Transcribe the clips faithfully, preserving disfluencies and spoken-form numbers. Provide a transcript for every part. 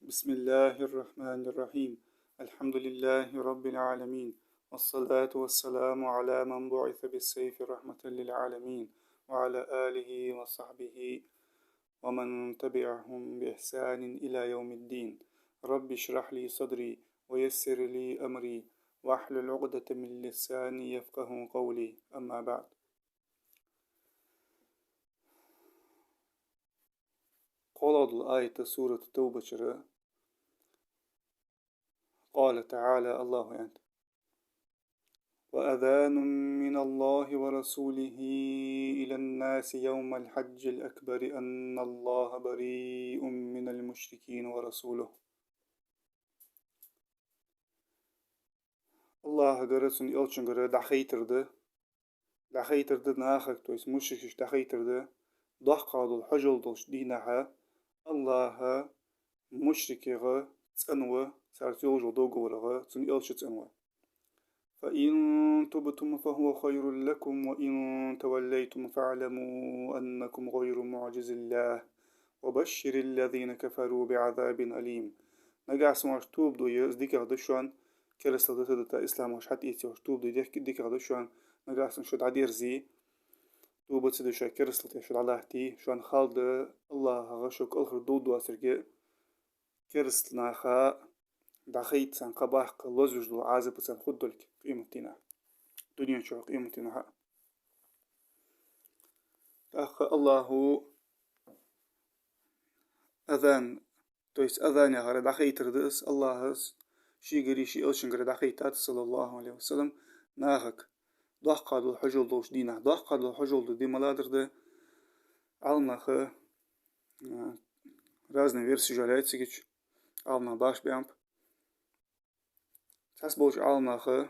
بسم الله الرحمن الرحيم. الحمد لله رب العالمين، والصلاة والسلام على من بعث بالسيف رحمة للعالمين، وعلى آله وصحبه ومن تبعهم بإحسان إلى يوم الدين. رب اشرح لي صدري ويسر لي أمري واحلل عقدة من لساني يفقهوا قولي. أما بعد. КхоалагӀа дола аят сурат Тавба чура. قال تعالى, АллахӀа аьннад: وأذان من الله ورسوله إلى الناس يوم الحج الأكبر أن الله بريء من المشركين ورسوله. АллахӀагара, цун элчангара дӀахайтар да, дӀахайтар да нахага, то есть мушрикашка дӀахайтар да, доккхагӀа дола хьажол долча дийнахьа АллахӀ мушрикех цӀена ва, царца йолаш йола договорах цун элча цӀена ва. فإن تبتم فهو خير لكم وإن توليتم فاعلموا أنكم غير معجز الله وبشر الذين كفروا بعذاب أليم. Нагахьа санна оаш тоба дой, из дикагӀа да шоана, керастал дита, дита, ислам оаш хьатӀаэце, оаш тоба дой, дехке дикагӀа да шоана, нагахьа санна шо дӀадерзе, тоба ца дой, шоай керастал тӀа шо дӀалатте, шоана хала да АллахӀагара шо кӀалхара довргдоацилга, кераста наха дӀахайта царна кхаъ баккха лозавеш дола Ӏазап царна хургдолга къематдийнахьа, дунен чухь къематдийнахьа. ТӀаккха АллахӀа азан, то есть азан яхар дӀахайтар да из, АллахӀа шийгара, ший элчангара дӀахайтад, صلى الله عليه وسلم, нахага доккхагӀа дола хьажол долча дийнахьа. ДоккхагӀа дола хьажол дола ди малагӀдар да? Ӏаламнаха, а, разные версии йолаш я цига, Ӏаламнаха башха баьннаб. Цхьаболча Ӏаламнаха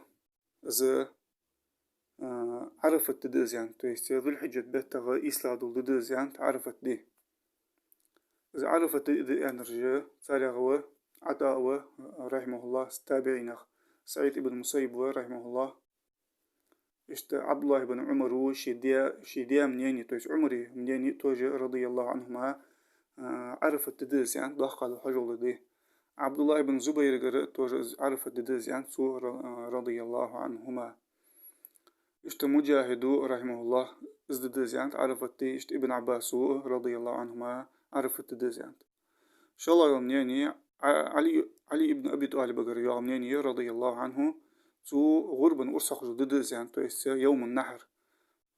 из, а, Ӏарафат ди да из аьннад, то есть Зуль-Хьиджат беттагӀа ийслагӀа дола ди да из аьннад, Ӏарафат ди. Из Ӏарафат ди да аьннараш царех ва ӀатӀаъ ва, رحمه الله, из табиӀинех, СаӀид ибн Мусаййиб ва, رحمه الله. Иштта ӀабдуллахӀ ибн Ӏумара ший даь, ший даь мнение, то есть Ӏумара мнение тоже, رضي الله عنهما, а, Ӏарафат ди да из аьннад, доккхагӀа дола хьажол дола ди. ӀабдуллахӀ ибн Зубайрагара тоже из Ӏарафат ди да из аьннад цо, ра-, а, رضي الله عنهما. Иштта Муджахида, رحمه الله, из ди да из аьннад Ӏарафат ди, иштта Ибн Ӏаббаса, رضي الله عنهما, Ӏарафат ди да из аьннад. ШоллагӀа йола мнение, Ӏа-, Ӏали, Ӏали ибн Аби ТӀалибагара йоагӀа мнение, رضي الله عنه, цо гӀурбан урс хьокхаш дола ди да из аьннад, то есть يوم النحر,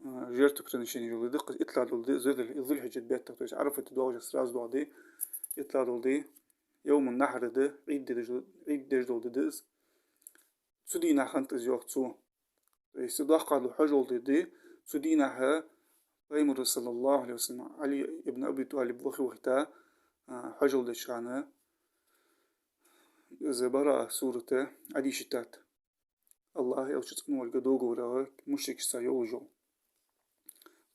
а, жертвоприношение йола ди да-кх из, итлагӀа дола ди, Зуль-, Зуль-Хьиджат бетта, то есть Ӏарафат ди доагӀаш сразу доагӀа ди, итлагӀа дола ди, يوم النحر ди да, Ӏид деш дола, Ӏид деш дола ди да из. Цу дийнахьа хиннад из, йоах цо. То есть доккхагӀа дола хьажол дола ди, цу дийнахьа Пайхамара, صلى الله عليه وسلم, Ӏали ибн Аби ТӀалиб вахе-вахийта, а, хьажол деча хана, из Бараъа сурат Ӏодийшад. АллахӀ, элча цӀенволга договорах мушрикашца йолаш йола.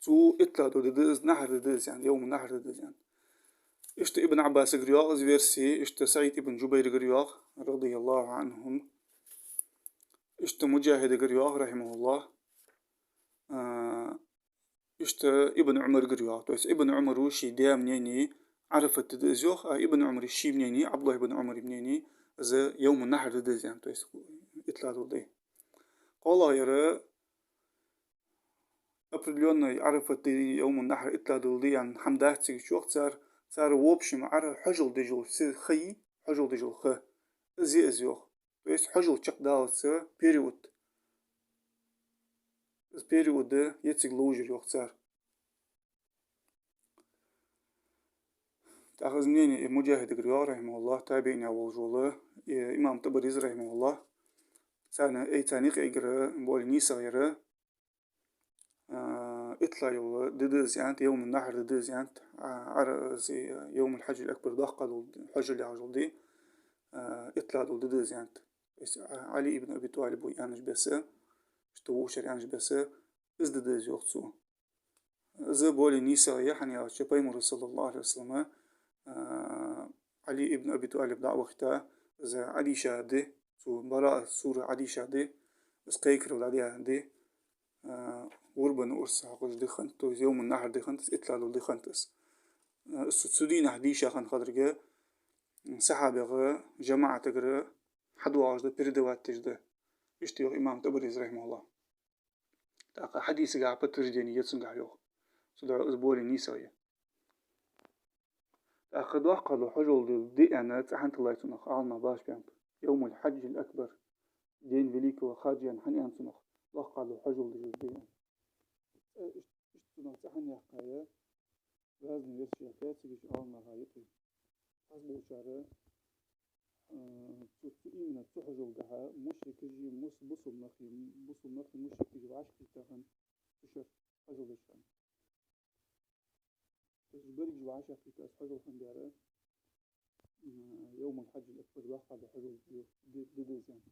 Цу итлагӀа дола ди да из, нахьр ди да из аьннад, يوم النحر ди да из аьннад. Иштта Ибн Ӏаббасагара йоагӀа из версия, иштта СаӀид ибн Джубайрагара йоагӀа, رضي الله عنهم. Иштта Муджахидагара йоагӀа, رحمه الله. А, иштта Ибн Ӏумарагара йоагӀа. То есть Ибн Ӏумара ший даь мнение Ӏарафат ди да из йоах, а Ибн Ӏумара ший мнение, ӀабдуллахӀ ибн Ӏумара мнение, из يوم النحر ди да из аьннад, то есть итлагӀа дола ди. КхоалагӀъяр, определённый Ӏарафат ди, يوم النحر итлагӀа дола ди аьнна хӀама дац цига, йоах цар. Цар, в общем, Ӏара-, хьажол деш йола се-, ха я, хьажол деш йола ха, из я из, йоах. То есть хьажол чакхдаллалца период. Из период я цига ловш яр, йоах цар. ТӀаккха из мнение и Муджахидагара йоагӀа, رحمه الله, табиӀинех волаш вола, и имам ТӀабарис, رحمه الله, царна, ай, царна юкъе эггара более нийсагӀъяр, а, итлагӀа йола ди да из аьннад, يوم النحر ди да из аьннад, а, Ӏара-, из, يوم الحج الأكبر, доккхагӀа дола хьажол яхаш дола ди, а, итлагӀа дола ди да из аьннад. То есть, а, Ӏали ибн Аби ТӀалиба аьннача беса, иштта вокхар аьннача беса, из ди да из, йоах цо. Из более нийсагӀа я, хӀана аьлча Пайхамара, صلى الله عليه وسلم, а, Ӏали ибн Аби ТӀалиб дӀа а вахийта, из Ӏодийша ди, цу Бараъа сура Ӏодийша ди, из кхайкарал дӀадаь ди, а, гӀурбан урс хьокхаш ди хиннад, то есть يوم النحر ди хиннад из, итлагӀа дола ди хиннад из. А, из цу, цу дийнахьа дийша хинна хиларга, сахьабегара, жамаӀатагара хьадоагӀаш да, передавать деш да. Иштта йоах имам ТӀабарис, рахьимахӀуллахӀ. ТӀаккха хьадисагахьа подтверждени я цунгахьа, йоах. Цудухьа из более нийсагӀа я. ТӀаккха доккхагӀа дола хьажол да аьнна цӀи хӀана тиллай цунах, Ӏаламнаха башпенг. Йовмуль-хьаджиль-акбар. День великого хаджа аьнна хӀана аьннад цунах? ДоккхагӀа дола хьажол да из аьнна. Э, ишт-, иштта цунах цӀи хӀана яьккхай? Разные версии яьккхай, цига Ӏаламнаха юкъе. Хьажболчар, э, цу, цу именно цу хьажолгахьа мушрикаши, мус-, бусалба нахи, бусалба нахи мушрикаши вӀашагӀкхийтта хиннад цу шера хьажол деш хиннад. Уж берригаш вӀашагӀкхийтта из хьажол хиннад, э, йовмуль-хьаджиль-акбар, доккхагӀа дола хьажол ди-, ди-, ди да из аьнна.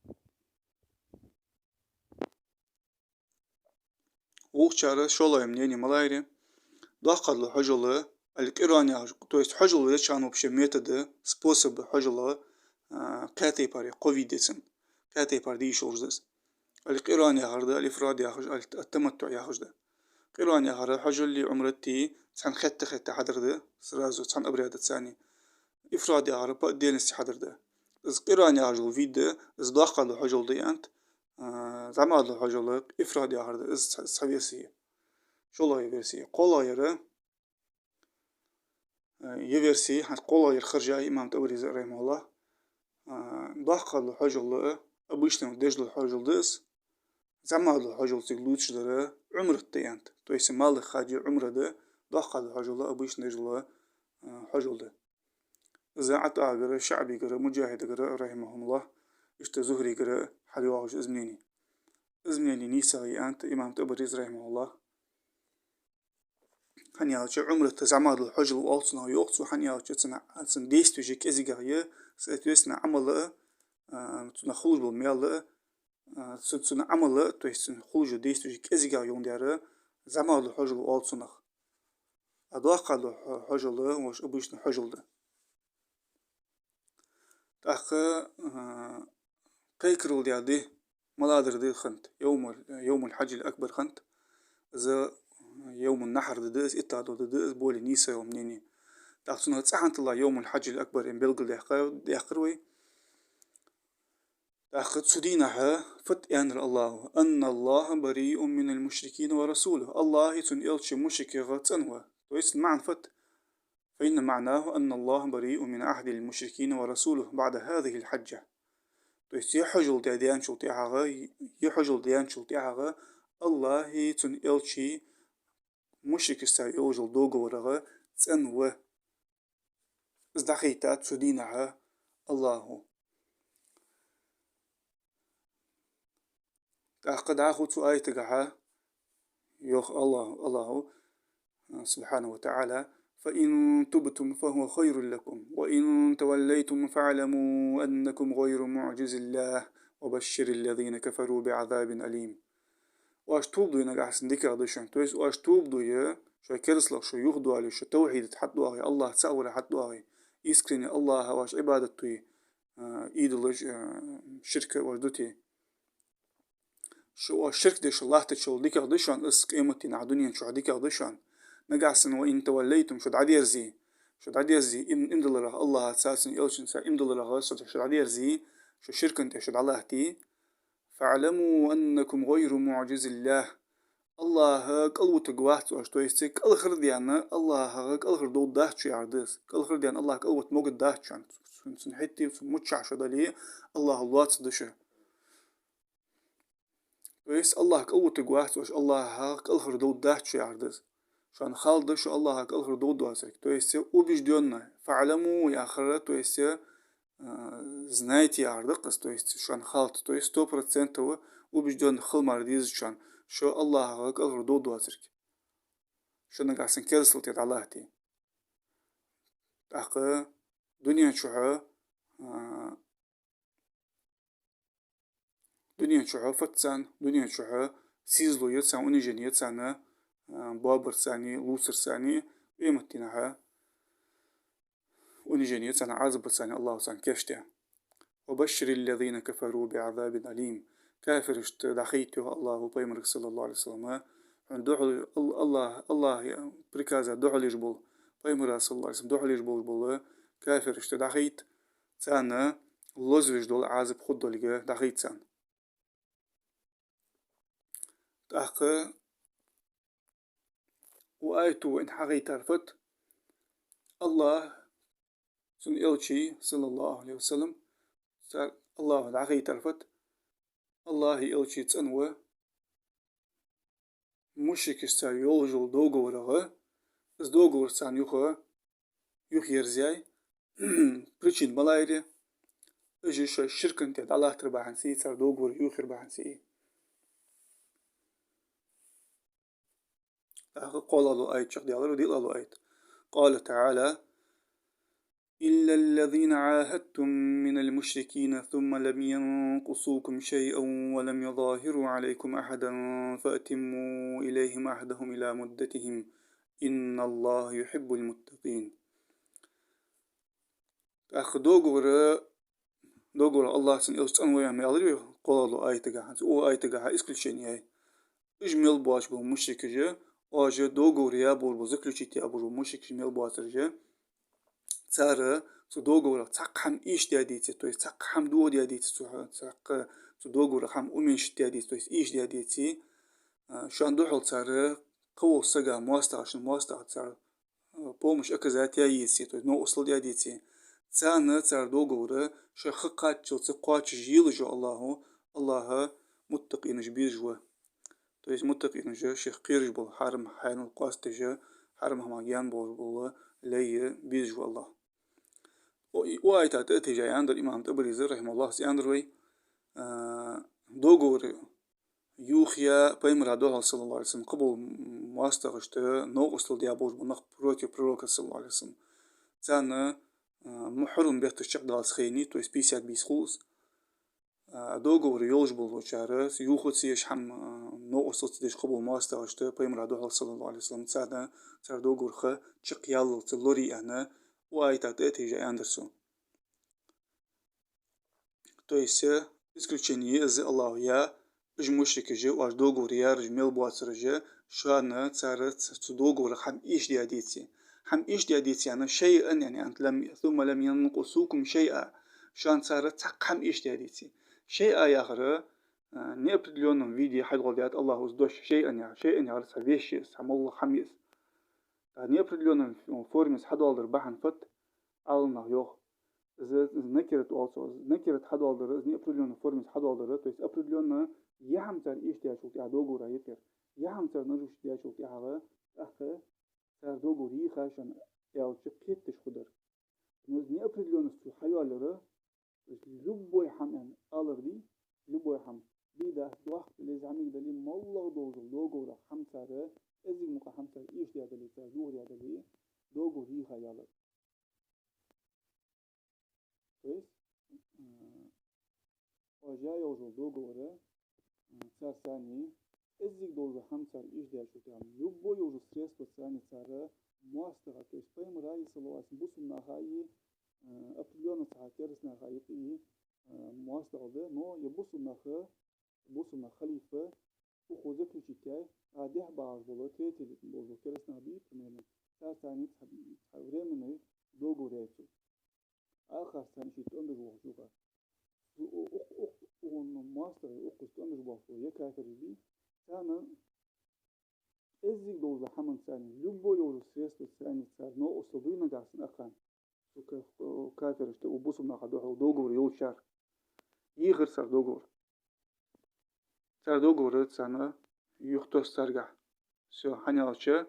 Вокхарчар шоллагӀа мнени ма лайри, доккхагӀа дола хьажол, аль-къиран яхаш, то есть хьажол деча хана вообще методы, способы хьажола, а, кхаь тайпара, кхо вид я цун, кхаь тайпара де йиш йолаш да из. Аль-къиран яхар да, аль-ифрад яхаш, аль-, ат-таматтуӀ яхаш да. Къиран яхар хьажоли Ӏумрати цхьан хетта-хетта хьадар да, сразу цхьан обрядаца. Ифрад яхар по отдельности хьадар да. Из къиран яхаш дола вид да, из доккхагӀа дола хьажол да аьннад, а, зӀамагӀа дола хьажол ифрад яхар да, из цхьа, цхьа версия. ШоллагӀа версия. КхоалагӀъяр, а, е версия, хӀанз кхоалагӀъяр хержай имам ТӀабарис, рахьимахӀуллахӀ, а, доккхагӀа дола хьажол, обычно деш дола хьажол да из, зӀамагӀа дола хьажол цига лувцаш дар Ӏумрат да аьннад. То есть малый хадж Ӏумра да, доккхагӀа дола хьажол обычно деш дола, а, хьажол да. Из ӀатӀагара, ШаӀбигара, МуджахӀидагара, рахьимахӀумуллахӀ, иштта Зухригара хьадоагӀаш из мнени. Из мнени нийсагӀа я аьннад имам ТӀабарис, рахьимахӀуллахӀ. ХӀана аьлча Ӏумрат зӀамагӀа дола хьажол оал цунах, йоах цо, хӀана аьлча цун, цун действеш кӀезигагӀа я, соответственно, Ӏамал а, а, цунах хулаш бола маьл а, а, цу-, цун Ӏамал а, то есть цун хулаш действеш кӀезигагӀа я, цудухьа зӀамагӀа дола хьажол оал цунах. А доккхагӀа дола хьо-, хьажол, вож обычно хьажол да. ТӀаккха, а, кхайкарал даь ди, маладар ди хиннад, йовмуль-, йовмуль-хьаджиль-акбар хиннад, из йовмун-нахьр ди да, из итталагӀа ди да, из более нийсагӀа йола мнени. ТӀаккха цунах цӀи хӀана тиллай йовмуль-хьаджиль-акбар аьнна белгалдаьккха-, даьккхар вай. ТӀаккха цу дийнахьа фуд аьннар АллахӀа: «أن الله بريء من المشركين ورسوله». АллахӀи цун элчеи мушрикех цӀенва. То есть маӀан фуд? «فإن معناه أن الله بريء من عهد المشركين ورسوله بعد هذه الحجة». То есть е хьажол даь даьнначул тӀехьагӀа, е хьажол даь даьнначул тӀехьагӀа АллахӀи цун элчеи мушрикашца йолаш йола договорах цӀенва. Из дӀахайтад цу дийнахьа АллахӀа. ТӀаккха дӀахо цу аятагахьа йоах АллахӀа, АллахӀа, а, سبحانه وتعالى: «فإن تبتم فهو خير لكم، وإن توليتم فاعلموا أنكم غير معجزي الله، وبشر الذين كفروا بعذاب أليم». Оаш тоба дой, нагахьа санна дикагӀа да шоана. То есть оаш тоба дой, шоай керастал шо юхадоале, шо тавхьидах хьатӀадоагӀе, АллахӀ цаӀ вара хьатӀадоагӀе, искренне АллахӀа оаш Ӏибадат дой, а, идолаш, а, ширк оаш дите. Шо оаш ширк деш латтачул дикагӀа да шоана, из къематдийнахьа дунен чухь дикагӀа да шоана. Нагахьа санна: «وإن توليتم», шо дӀадерзе, шо дӀадерзе им-, иман дилларах, АллахӀаца, цун элчанца иман дилларах шо, шо дӀадерзе, шо ширка тӀа шо дӀалатте, «فاعلموا أنكم غير معجزي الله». АллахӀ кӀалвутаргвац оаш, то есть кӀалхардаьнна АллахӀах кӀалхардовргдац шо яхар да из. КӀалхардаьнна АллахӀ кӀалвита могаргдац шоана. Цун, цун хӀетте, цун миччахьа шо дале, АллахӀа лоацаргда шо. То есть АллахӀ кӀалвутаргвац оаш, АллахӀах кӀалхардовргдац шо яхар да из. Шоана хала да шо АллахӀах кӀалхардовргдоацилга. То есть убеждённо, «فاعلموا» яхар, то есть, а, знайте яхар да-кх из, то есть шоана хала да, то есть сто процентов убеждённо хила мара деза шоана, шо АллахӀах кӀалхардовргдоацилга, шо нагахьа санна керастал тӀа дӀалатте. ТӀаккха дунен чухь, а, дунен чухь фуд царна, дунен чухь сийзало я царна, унижение я царна, а, боабарцани, лувцарцани, къематдийнахьа унижение я царна, Ӏазап ба царна, АллахӀа царна кийчдаь. «وبشر الذين كفروا بعذاب أليم». Кафирашта дӀахайта, йоах АллахӀа пайхамарга, صلى الله عليه وسلم, хьона духьал-, Ал-, АллахӀ, АллахӀа приказа духьал еш бола, пайхамара, صلى الله عليه وسلم, духьал еш болаш бола кафирашта дӀахайта, царна лозавеш дола Ӏазап хургдолга дӀахайт царна. ТӀаккха укх аято вайна хьахайтар фуд? АллахӀ, Цун Элча, саллаллахӀу Ӏалайхи ва саллам, цар АллахӀа дӀахайтар фуд? АллахӀи Элчеи цӀенваь, мушрикашца йолаш йола договорах, из договор царна юха, юхаерзаяй, причина малагӀа я? Уж шоай ширка тӀа дӀалаттар бахьанца, цар договор юхаяр бахьанца. ТӀаккха кхоалагӀа аят чакхдаьлар, диълагӀа аят. قال تعالى: إلا الذين عاهدتم من المشركين ثم لم ينقصوكم شيئا ولم يظاهروا عليكم أحدا فأتموا إليهم عهدهم إلى مدتهم إن الله يحب المتقين. ТӀаккха договор, договор АллахӀ, Цун Элча цӀенваь аьнна ма аьлар вай кхоалагӀча аятагахьа, цу укх аятагахьа исключение я. Уж мел боацаш бола мушрикаш, оаш договор яь болаш бола, заключить яь болаш бола мушрикаш мел боацараш, цар цу договорах цхьаккха хӀама эшадаь деце, то есть цхьаккха хӀама дохадаь деце, цу, цхьаккха цу договорах хӀама уменьшить даь деце, то есть эшадаь деце, а, шоана духьал цар кхыволча сага моастагӀа, шун моастагӀа цар помощь оказать яь еце, то есть новкъостал даь деце, царна цар договор шоай ха кхаччалца кхоачашъелаш ва АллахӀа, АллахӀ муттакъинаш безаш ва. То есть муттакъинаш шийх кхераш бола, хьарам хьаьнал къоастадеш, хьарам хӀамах гаьна болаш бола лай безаш ва АллахӀ. Укх, укх аята тӀа а тийжа аьннадар имам ТӀабарис, рахьимахӀуллахӀ, аьннадар вай, а, договор юхаяь, Пайхамара духьал, саллаллахӀу Ӏалайхи ва саллам, кхыбола моастагӀашта новкъостал даь болаш бола нах против пророка, саллаллахӀу Ӏалайхи ва саллам. Царна, а, мухьаррам бетташ чакхдаллалца хайнай, то есть пятьдесят бийса хул из. А, договор йолаш болчар, юха ца еш хӀама, а, новкъостал ца деш кхыбола моастагӀашта Пайхамара духьал, саллаллахӀу Ӏалайхи ва саллам, царна цар договор ха чакхъяллалца лорае аьнна, укх аята тӀа а тийжа аьннадар цо. То есть, э, исключение я из АллахӀа яь, уж мушрикаш, оаш договор яьраш мел боацараш, шоана цар ц-, цу договорах хӀама эшадаь деце. ХӀама эшадаь деце аьнна, شيئا, яъни, أن لم، ثم لم ينقصوكم شيئا. Шоана цар цхьаккха хӀама эшадаь деце. شيئا яхар, э, неопределённом виде хьадоаладаьд АллахӀа из дош, شيئا яхар. شيئا яхар цхьа вещь я из, цхьа моллагӀа хӀама я из. ТӀаккха неопределённом форме из хьадоаладара бахьан фуд? Ӏаламнаха йоах, из, из накират оал цох. Из накират хьадоаладар, из неопределённой форме из хьадоаладар, то есть определённо е хӀама цар эшадаьчул тӀехьагӀа, договора юкъера е хӀама цар нарушить даьчул тӀехьагӀа, тӀаккха цар договор йийха шоана аьлча кхетадеш хургдар. Но из неопределённость цо хьайоалаяр, то есть любой хӀама аьнна алар дий, любой хӀама, бе дац, доккха дале, зӀамига дале, моллагӀа долаш дола договорах хӀама цар, кӀезига мукъагӀа хӀама цар эшадаь дале, цар дохадаь дале, договор йийха ялар. То есть, м, оаш яь йолаш йола договор, м, цар царна, кӀезига долаш дола хӀама цар эшадаьчул тӀехьагӀа, любой йолаш йола средство царна цар моастагӀа, то есть Пайхамара, саллаллахӀу Ӏалайхи ва саллам, бусалба наха а, м, определённо цхьа кераста наха юкъе, м, моастагӀал да, но е бусалба нах, бусалба наьха халифа, укхо заключить яь, а дехьа багӀаш бола, третий болаш бола кераста нах бий, примерно, цар царна цхьа, цхьа временный договор яьй цо. Ӏа харц царна шийца тӀом беш воаллаш ва. У-, у-, укх, укх, укхун моастагӀий, укхаза тӀом беш боаллаш бола е кафираш бий, царна кӀезига долаш дола хӀаман царна, любой йолаш йола средство царна, цар новкъостал дуй нагахьа санна акхарна. Цу ка-, кафирашта, укх бусалба наха духьал договор йолчар. Йийхар цар договор. Цар договор царна юхатосс царгахьа. Всё, хӀана аьлча,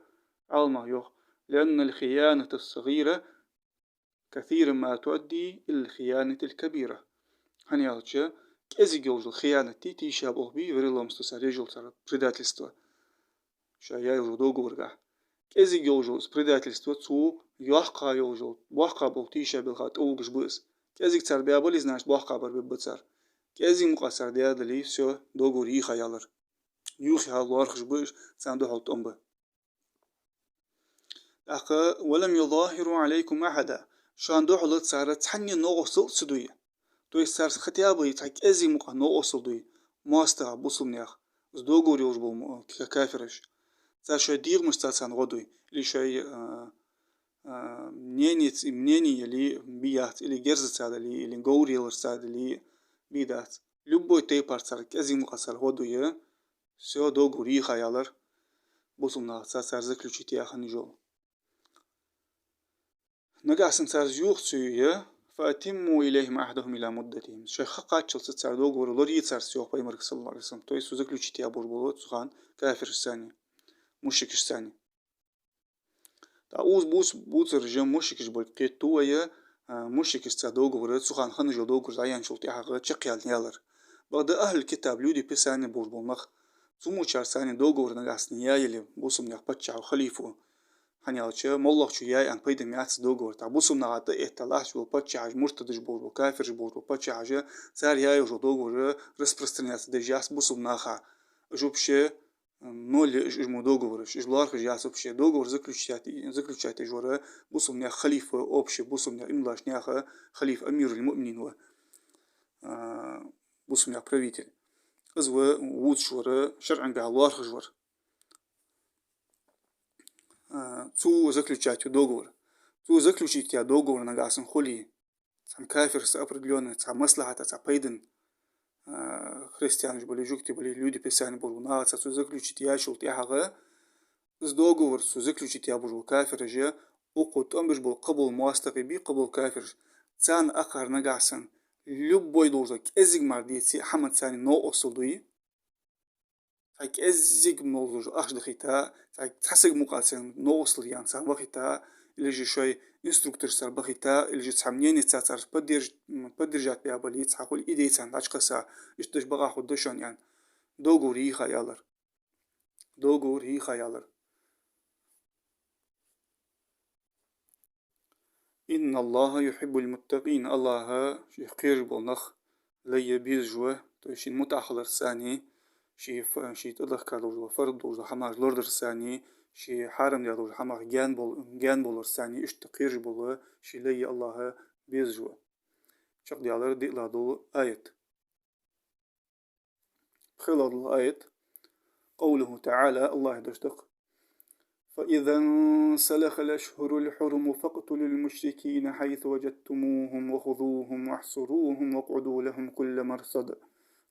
Ӏаламнаха йоах: لأن الخيانة الصغيرة كثيرا ما تؤدي إلى الخيانة الكبيرة. ХӀана аьлча, кӀезига йолаш йола хиянат, тийша болх бий, вероломство, цар еш йола цар предательство. Шоай яь йолча договоргахьа. КӀезига йолаш йола из предательство цу йоккхагӀа йолаш йола, боккхагӀа бола тийша балха тӀавугаш ба из. КӀезига цар баь бале, значит, боккхагӀбар бергба цар. КӀезига мукъагӀа цар даь дале, всё, договор йийха ялар. Юхаяла лоархӀаш ба уж, царна духьал тӀом ба. ТӀаккха: ولم يظاهروا عليكم أحدا. Шоана духьала цар цхьанне новкъостал ца дуй. То есть цар хотя бы цхьа кӀезига мукъагӀа новкъостал дуй. МоастагӀа бусалба наьха, из договор йолаш бола мо-, ка-, кафираш. Цар шоай дегӀамашца царна гӀо дуй. Или шоай, а, а, мненица, мнени яле бе яц, или герзаца дале, или говр яларца дале бе дац. Любой тайпара цар кӀезига мукъагӀа цар хӀама дой, всё, договор йийха, аьлар бусалба нахаца цар заключить яь хинна йола. Нагахьа санна цар из юха ца юе: «فأتموا إليهم عهدهم إلى مدتهم». Шоай ха кхаччалца цар договор лорае цар, йоах Пайхамарга, саллаллахӀу Ӏалайхи ва саллам. То есть цу заключить яь болаш бола цу хана кафирашца, мушрикашца. ТӀаккха укхаза бувц-, бувцараш мушрикаш болга кхетаду вай, а, мушрикашца договор, цу хана хинна йола договор дӀаяьнначул тӀехьагӀа чакхъяьнна ялар. Бакъда ахӀлул-китаб, люди Писания болаш бола нах, цамогачарца договор нагахьа санна яь яле бусалба наьха паччахьо, халифо, хӀана аьлча, моллагӀчо яьй аьнна пайда ма яц договор. ТӀаккха бусалба наха тӀа а этта, лахьта йола паччахьаш, муртадаш болаш бола, кафираш болаш бола паччахьаш, цар яь йола договор распространяться деш яц бусалба наха. Уж вообще ноль я уж, уж мо договораш, уж лоархӀаш яц вообще. Договор заключать, заключать еш вар бусалба наьха халифа, общий бусалба наьха имлаш наьха халифа, амируль-муъминин ва, а, бусалба наьха правитель. Из ва вувцаш вар, шарӀагахьа лоархӀаш вар. А, цо заключать яь договор. Цо заключить яь договор нагахьа санна хуле, цхьан кафирца определённый, цхьа маслахьата, цхьа пайдана, а, христианаш бале, жугтий бале, люди Писания болаш бола нахаца цо заключить яьчул тӀехьагӀа, из договор цо заключить яь болаш бола кафираш, укхо тӀом беш бола кхыбола моастагӀий бий, кхыбола кафираш, царна акхар нагахьа санна любой долаш дола кӀезига мара деце а хӀамаца новкъостал дой, цхьа кӀезига моллагӀа ахча дахийта, цхьа, цхьа саг мукъагӀа царна новкъостал даь царна вахийта, или же шоай инструктораш цар бахийта, или же цхьа мненица цар поддерж-, м, поддержать даь бале, цхьа хуле идея царна дӀачукхесса, иштта деш бакъахьа хургда шоана аьнна, договор йийха ялар. Договор йийха ялар. «إن الله يحب المتقين». АллахӀ шийх кхераш бола нах лайя безаш ва, то есть шийна мутӀахьа хиларца, ший ф-, ший тӀадехка долаш дола, фард долаш дола хӀамаш лорадарца, ший хьарам даь долаш дола хӀамах гаьна бол-, гаьна боларца, иштта кхераш бола ший лайя АллахӀ безаш ва. Чакхдаьлар диълагӀа дола аят. ПхелагӀа дола аят. قوله تعالى, АллахӀа дош да-кх: «فإذا انسلخ الأشهر الحرم فاقتلوا المشركين حيث وجدتموهم وخذوهم واحصروهم واقعدوا لهم كل مرصد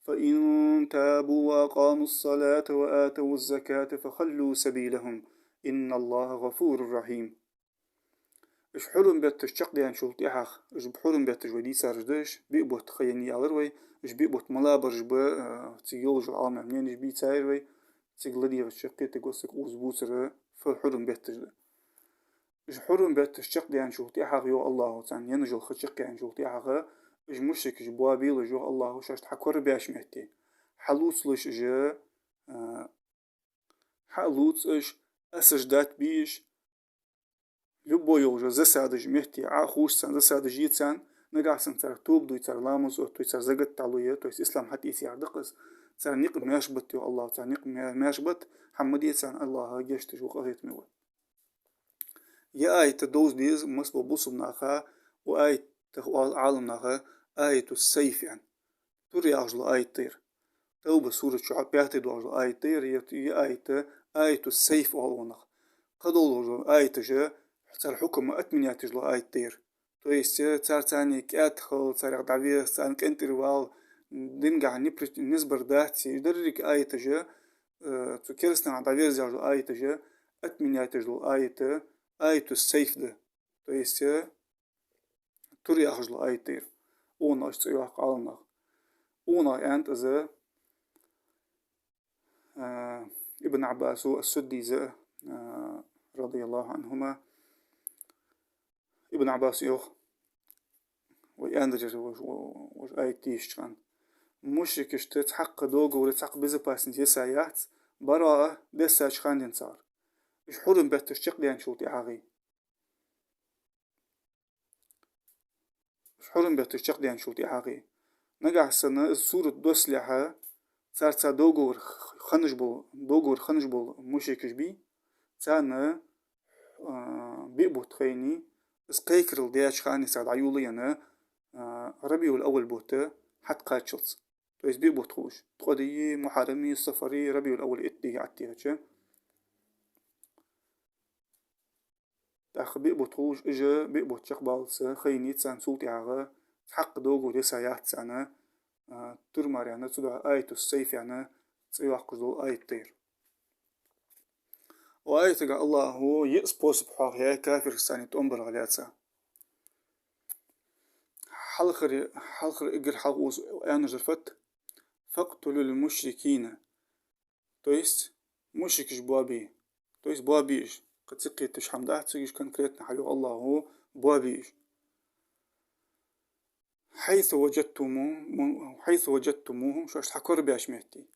فإن تابوا وأقاموا الصلاة وآتوا الزكاة فخلوا سبيلهم إن الله غفور رحيم». Уж хьурум бетташ чакхдаьнначул тӀехьагӀа, уж хьурум бетташ вай дийцараш да уж, биъ бутт ха еннай аьлар вай, уж биъ бутт малабараш ба, а, цига йолаш йола Ӏаламнаха мненеш бийцаяр вай, цига ладийгӀача кхетаргва саг укхаза бувцар фу хьурум бетташ да. Уж хьурум бетташ чакхдаьнначул тӀехьагӀа, йоах АллахӀа, царна енна йола ха чакхъяьнначул тӀехьагӀа, уж мушрикаш боабелаш, йоах АллахӀа, шоашта хьакорабаьча метте. Хьалоацалуш уж, а, хьалоаца уж, осаждать бе уж, любой йолча засадаш метте Ӏо а ховш царна, засадаш е царна, нагахьа санна цар тоба дой, цар ламаз оттадой, цар закат дӀалой, то есть ислам хьатӀаэцар да-кх из. Цар никъ маьрша битта, йоах АллахӀа, цар никъ ма-, маьрша битта, хӀама ма де царна, АллахӀ гешт деш ва, къахетаме ва. Ер аят довза деза массабола бусалба наха, укх аятах оал Ӏаламнаха аяту ссайф аьнна. Тур яхаш дола аят да ер. Тавба сурат чу пятый доагӀаш дола аят да ер, ер, ер аят, аяту ссайф оал укхунах. Кхыдола аяташ, цар хьукам отменять деш дола аят да ер. То есть, э, царца кӀаьда хила, царех дӀавеса, царна къинтӀера вала, дингахьа непри-, низ бар дац, уж деррига аяташ, э, цу керастанах дӀаверза яхаш дола аяташ, отменять деш дола аят, аяту ссайф да. То есть, э, тур яхаш дола аят да ер. Укхунах иштта цӀи йоаккх Ӏаламнаха. Укхунах аьннад из, а, Ибн Ӏаббаса, ас-Суддийс, а, رضي الله عنهما. Ибн Ӏаббаса йоах, вай аьннадар ер, вож, вож аят дийшача хана. Мушрикашта цхьаккха договор, цхьаккха безопасность йиса яц, бараъа дессача хана денз цар. Уж хьурум бетташ чакхдаьнначул тӀехьагӀа. Уж хьурум бетташ чакхдаьнначул тӀехьагӀа. Нагахьа санна из сурат доссалехьа, царца договор хиннаш бола, договор хиннаш бола мушрикаш бий, царна, а, биъ бутт ха еннай, из кхайкарал даьча хана денз цар дӀайолаенна, а, РабиӀул-Аввал бутт хьатӀакхаччалца. То есть биъ бутт хулаш. Ткъо дий, Мухьаррам, Сафар, РабиӀул-Аввал итт дий Ӏаттийгача. ТӀаккха биъ бутт хулаш, уж биъ бутт чакхбаллалца хайнай царна, цул тӀехьагӀа цхьаккха договор йиса яц царна, а, турмара аьнна, цудухьа аяту ссайф аьнна цӀи йоаккхаш дола аят да ер. Укх аятагахь АллахӀа йиъ способ хьоахаяьй кафирашца царна тӀом барах лаьца. Хьалхара, хьалхара эггара хьалха укхаза аьнна дар фуд: «فاقتلوا المشركين». То есть мушрикаш боабе. То есть боабе уж. Кхы ца кхеташ хӀама дац цига уж конкретно, хьайоах АллахӀа, боабе уж. «حيث وجدتمو-، حيث وجدتموهم», шоашта хьакорабаьча метте.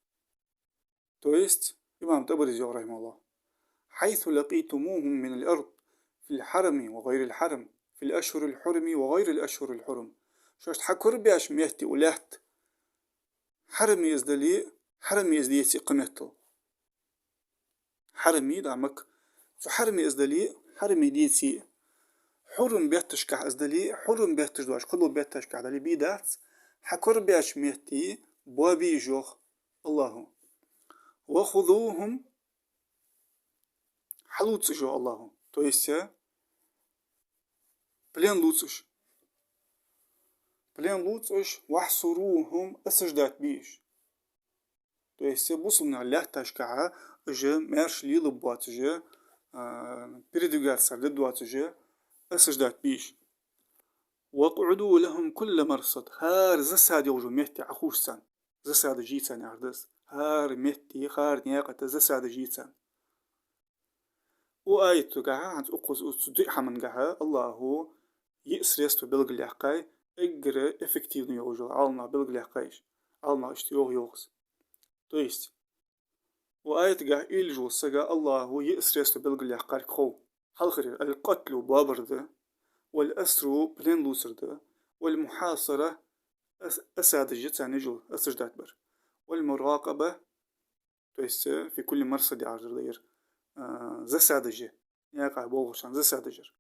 То есть, имам ТӀабарис йоах, рахьимахӀуллахӀ: «حيث لقيتموهم من الأرض، في الحرم وغير الحرم، في الأشهر الحرم وغير الأشهر الحرم». Шоашта хьакорабаьча метте укх лаьтта, хьараме из дале а, хьараме из деце а, кхы меттел. Хьараме да Макка. Цу хьараме из дале а, хьараме деце а. Хьурум бетташкахь из дале а, хьурум бетташ доацаш кхыдолча бетташкахь дале а, бе дац, хьакорабаьча метте боабе уж, йоах АллахӀа. «وخذوهم», хьалувца уж, йоах АллахӀа. То есть, э, плен лувца уж. Плен лувца уж, «واحصروهم», осаждать бе уж. То есть, э, бусалба наьха лаьтташкахьа уж маьрша лелаб боацаш, а, передвигаться цар де доацаш, осаждать бе уж. «واقعدوا لهم كل مرصد». ХӀара засада йолча метте Ӏохувш царна. Засада е царна яхар да из. ХӀара метте, хӀара наькъа тӀа засада е царна. Укх аятагахьа, хӀанз укхаза цу диъ хӀамангахьа АллахӀа йиъ средство белгалъяьккхай, эггара эффективни йолаш, Ӏаламнаха белгалъяьккхай уж. Ӏаламнаха иштта йоах, йоах из. То есть, укх аятагахьа уйла еш волча сага АллахӀа йиъ средство белгалъяьккхар хов. Хьалхарера: «القتل», боабар да, «والأسر», плен лувцар да, «والمحاصرة», ос-, осада е царна, уж осаждать бар, «والمراقبة», то есть, э, «في كل مرصد» яхар да ер, а, засада е, наькъа болхачарна засада яр.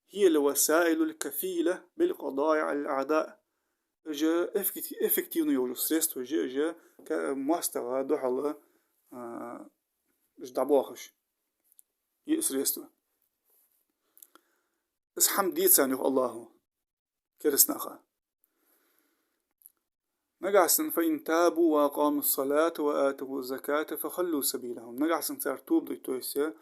«هي الوسائل الكفيلة بالقضاء على الأعداء». Уж эффекти-, эффективни йолаш йола средство я уж, уж ка-, моастагӀа духьала, а, уж дӀабоахаш. Йиъ средство. Из хӀама де царна, йоах АллахӀа, кераста наха. Нагахьа санна: «فإن تابوا وأقاموا الصلاة وآتوا الزكاة فخلوا سبيلهم». Нагахьа санна цар тоба де, то есть, э,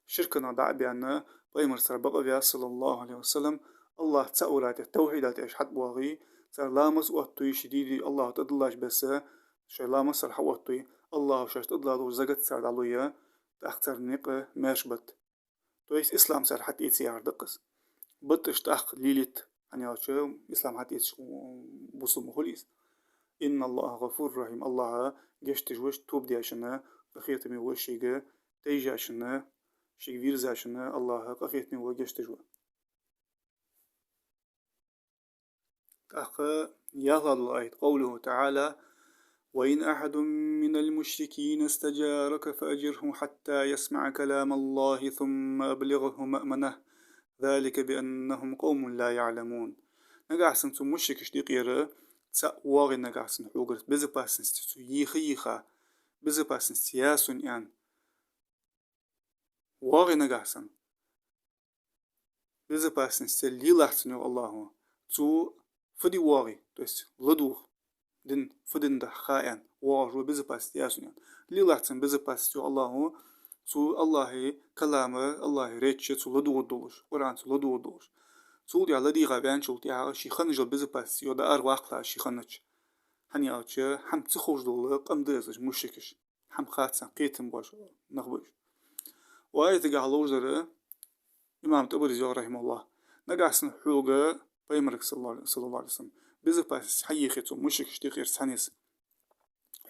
ширках дӀа а баьнна, пайхамар цар бакъ а ваь, صلى الله عليه وسلم, АллахӀ цаӀ вара тӀа, тавхьида тӀа уж хьатӀабоагӀе, цар ламаз оттае, шоай дийна АллахӀа тӀадиллача беса, шоай ламаз цар хьаоттае, АллахӀа шоашта тӀадилла дола закат цар дӀале, тӀаккха цар никъ маьрша ба. То есть ислам цар хьатӀаэце яхар да-кх из. Битташ тӀаккха лелийта, хӀана аьлча ислам хьатӀаэцача бусалба ма хулий из. «إن الله غفور رحيم». АллахӀ гешт деш ва тоба дечарна, къахетаме ва шийга тайжачарна, шийга вийрзачарна, АллахӀ къахетаме ва, гешт деш ва. ТӀаккха ялхлагӀа дола аят, قوله تعالى: «وإن أحد من المشركين استجارك فأجره حتى يسمع كلام الله ثم أبلغه مأمنه ذلك بأنهم قوم لا يعلمون». Нагахьа санна цу мушрикашта юкъера цаӀ воагӀе нагахьа санна хьогара безопасности цо йийха-йийха, безопасности я сона аьнна, воагӀе нагахьа санна, безопасности лелахь цунна, йоах АллахӀа. Цо фу де воагӀе, то есть ладувгӀа, дин, фу дин да ха аьнна, воагӀаш ва, безопасности я сона аьнна. Лелахь цунна безопасности, йоах АллахӀа, цо АллахӀа калама, АллахӀа речь цо ладувгӀаргдолаш, Къуръан цо ладувгӀаргдолаш. Цул тӀехьагӀа ладийгӀа ваьнначул тӀехьагӀа ший хиннача безопасности юкъера дӀаара ваккхалахь ший хиннача. ХӀана аьлча хӀама ца ховш дола къам да из, уж мушрикаш. ХӀама хац царна, кхетам боацаш нах ба уж. Укх аятагахьа ловш дар, имам ТӀабарис йоах, рахьимахӀуллахӀ: нагахьа санна хьога, пайхамарга, صلى الله عليه وسلم, безопасности хьайийхе цу мушрикашта юкъера цхьанне,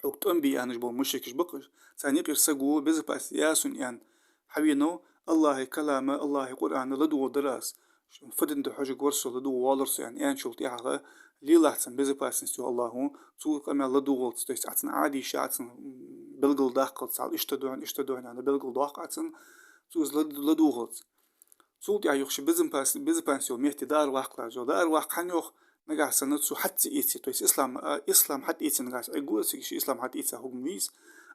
хьога тӀом бе аьнна бола мушрикаш ба-кх уж, царна юкъера саго безопасности я сона аьнна хьавенав, АллахӀа калама, АллахӀа Къуръан ладувгӀаргдар аз, фу дин да хьожаргвар со, ладувгӀаргвалар со аьнна, аьнначул тӀехьагӀа лелахь цунна безопасности, йоах АллахӀа, цу къамаьл ладувгӀалца, то есть цунна Ӏадийша, цунна белгалдаккхалца, хьал иштта да хьона, иштта да хьона аьнна белгалдоаккх цунна, цо из лад-, ладувгӀалца. Цул тӀехьагӀа, йоах, ший безопас-, безопасности йолча метте дӀаара ваккхалахь, йоах, дӀаара ваккха хӀана, йоах, нагахьа санна цо хьа ца эце, то есть ислам, а, ислам хьатӀаэце нагахьа санна, Ӏергва цига, ший ислам хьатӀаэца хӀама вий из,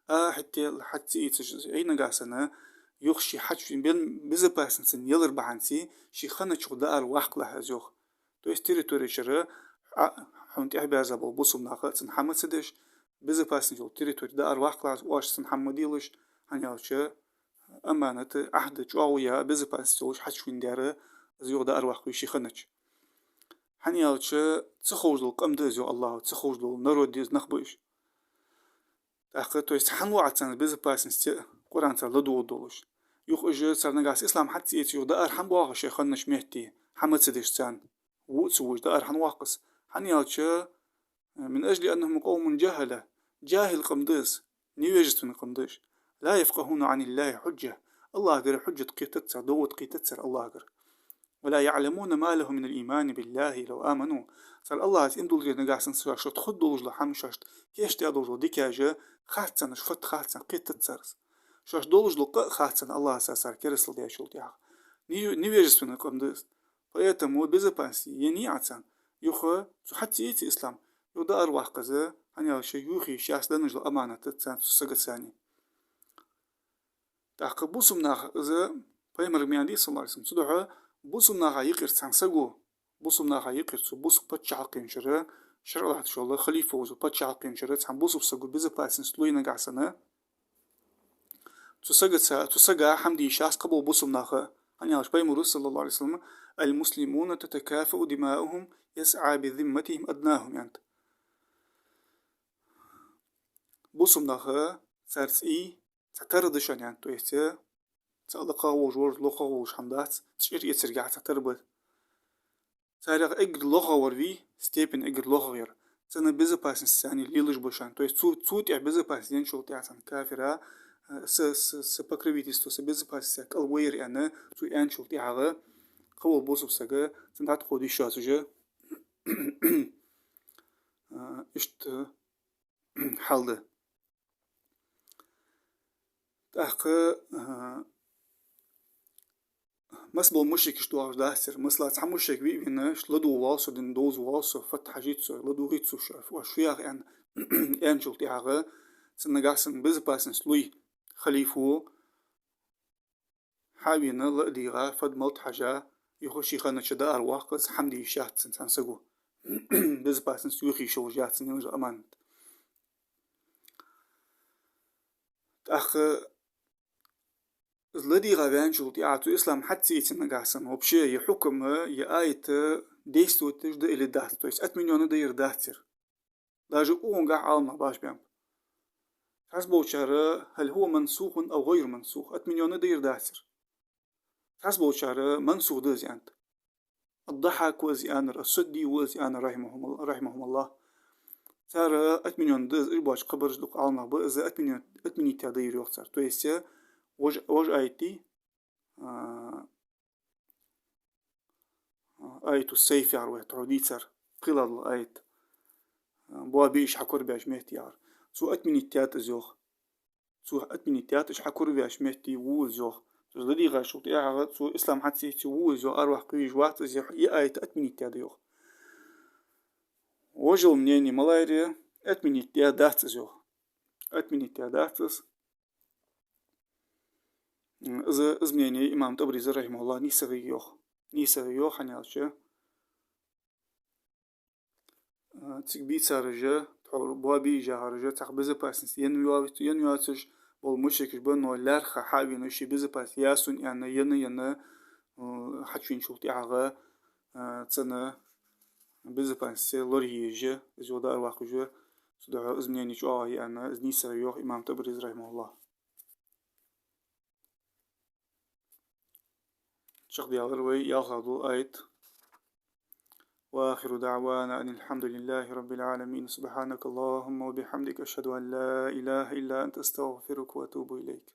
а, хӀаьта хьа ца эцаш, Ӏе нагахьа санна, юха ше хьачувена, бен-, безопасность цунна ялар бахьанца, ше хиннача юха дӀаарваккхалахь из юха. То есть территори чура, а, хьона тӀехьабаьзза бола бусалба нах цунна хӀама ца деш, безопасность йола территори дӀаарваккхалахь из, оаш цунна хӀама ма делаш, хӀана аьлча аманат, Ӏахьд чӀоагӀо яь, безопасность йолаш хьачувена дар из юха дӀаарваккха веза ше хиннача. ХӀана аьлча ца ховш дола къам да из юха АллахӀа, ца ховш дола народ да из, нах ба уж. ТӀаккха, то есть, хӀана лу Ӏа царна безопасность, Къуръан цар ладувгӀаргдолаш? Юха уж цар нагахьа санна ислам хьа ца эца, юха дӀаара хӀана воагӀа шоай хиннача метте, хӀама ца деш царна? Во а ца вувш дӀаара хӀана воаккх из? ХӀана аьлча, من أجل أنهم قوم جهلة, жахӀил къам да из, невежественный къам да уж. لا يفقهون عن الله حجة, АллахӀагара хьужжат кхетац цар, довод кхетац цар АллахӀагара. ولا يعلمون ما لهم من الإيمان بالله لو آمنوا. Цар АллахӀаца иман диллача нагахьа санна шоашта хургдолаш дола хӀама, шоашта кийчдаь долаш дола дикаш хац царна, уж фатта хац царна, кхетац цар из. Шоашта долаш дола къа а хац царна АллахӀаца цар керастал даьчул тӀехьагӀа. Не-, невежественный къам да из. Поэтому безопасность еннай Ӏа царна. Юха цу хьа ца эца ислам, юха дӀаарваккха из, хӀана аьлча юхе шоашта денна дола аманат да царна, цу сагаца царна. ТӀаккха бусалба нах, из пайхамара ма аьннадий, صلى الله عليه وسلم, цудухьа бусалба наха юкъера цхьан саго, бусалба наха юкъера цу бусалба паччахьалкхен чура, шарӀ латташ вола халифа волча паччахьалкхен чура цхьан бусалба саго безопасность лой нагахьа санна, цу сагаца, цу сага хӀама де йиш яц кхыбола бусалба наха, хӀана аьлча пайхамара, صلى الله عليه وسلم, المسلمون تتكافأ دماؤهم يسعى بذمتهم أدناهم, аьннад. Бусалба нах, цар цӀий цхьатарра да шоана, аьннад, то есть, цхьа лакхагӀа волаш вар, лохагӀа волаш хӀама дац, цӀий чӀир эцаргахьа цхьатарра ба. Царех эггара лохагӀа вар вий, степень эггара лохагӀа яр, цунна безопасность царна лелаш ба шоана. То есть цу, цу тӀа безопасность енначул тӀехьагӀа царна кафира, э, са, са, са покровительство, са безопасность кӀал вайра аьнна, цо аьнначул тӀехьагӀа кхывола бусалба саг цунна дӀатӀакховда йиш яц уже. Э, иштта хьал да. ТӀаккха, а, масса бола мушрикаш доагӀаш дац цар. Масала, цхьа мушрик ве а вена, ладувгӀа воал со, дин довза воал со, фатта хьажийта со, ладувгӀийта со шо, ва шу яха аьнна, аьнначул тӀехьагӀа, цунна нагахьа санна безопасность лой халифо, хьавена, ладийгӀа, фад-малд хьажа, юха ше хиннача дӀаарваккха из, хӀама де йиш яц цунна цхьан саго. Безопасность юхе йиш йолаш яц цунна, енна дола аманат. ТӀаккха из ладийгӀа ваьнначул тӀехьагӀа, цо ислам хьа ца эцача нагахьа санна, вообще, е хьукам, е аят действовать деш да или дац, то есть отменённый да е дац ер. Даже укхунгахь Ӏаламнах баш баьннаб. Цхьаболчар: هل هو منسوخ أو غير منسوخ, отменённый да е дац ер. Цхьаболчар мансух да из аьннад. Ад-Даххьак ва из аьннар, ас-Судди ва из аьннар, رحمهم الله, رحمهم الله. Цар отменённый да из, уж боаца хабараш дукха Ӏаламнах ба, из отменё-, отменить даь да ер йоах цар. То есть, вож-, вож аят дий, а, аяту-с-сайф яхар вай тхьо дийцар, кхыйола аят. Боабе уж хьакорабаьча метте яхар. Цо отменить даьд из йоах. Цо отменить даьд, уж хьакорабаьча метте ва из йоах. Цо ладийгӀачул тӀехьагӀа, цо ислам хьа ца эце, ва из йоах, арвах кхуьйжа вац из, е аят отменить даьд йоах. Вожал мнение малайре, отменить даь дац из йоах. Отменить даь дац из. Из, из мнение имам ТӀабариза, رحمه الله, нийсагӀа йоах. НийсагӀа йоах, хӀана аьлча, а, цига бийцараш, тхьовра боабе уж яхараш, цхьа безопасность енна йоацаш, енна йоацаш бола мушрикаш ба, но лаьрххӀа хьавена, ший безопасность я сона аьнна, енна, енна, а, хьачувеначул тӀехьагӀа, а, цунна безопасность лорае еза, из йоах дӀаарваккха веза, цудухьа из мнение чӀоагӀа я аьнна, из нийсагӀа йоах имам ТӀабариза, رحمه الله. Чакхдаьлар вай ялхлагӀа дола аят. وآخر دعوانا أن الحمد لله رب العالمين. سبحانك اللهم وبحمدك، أشهد أن لا إله إلا أنت، أستغفرك وأتوب إليك.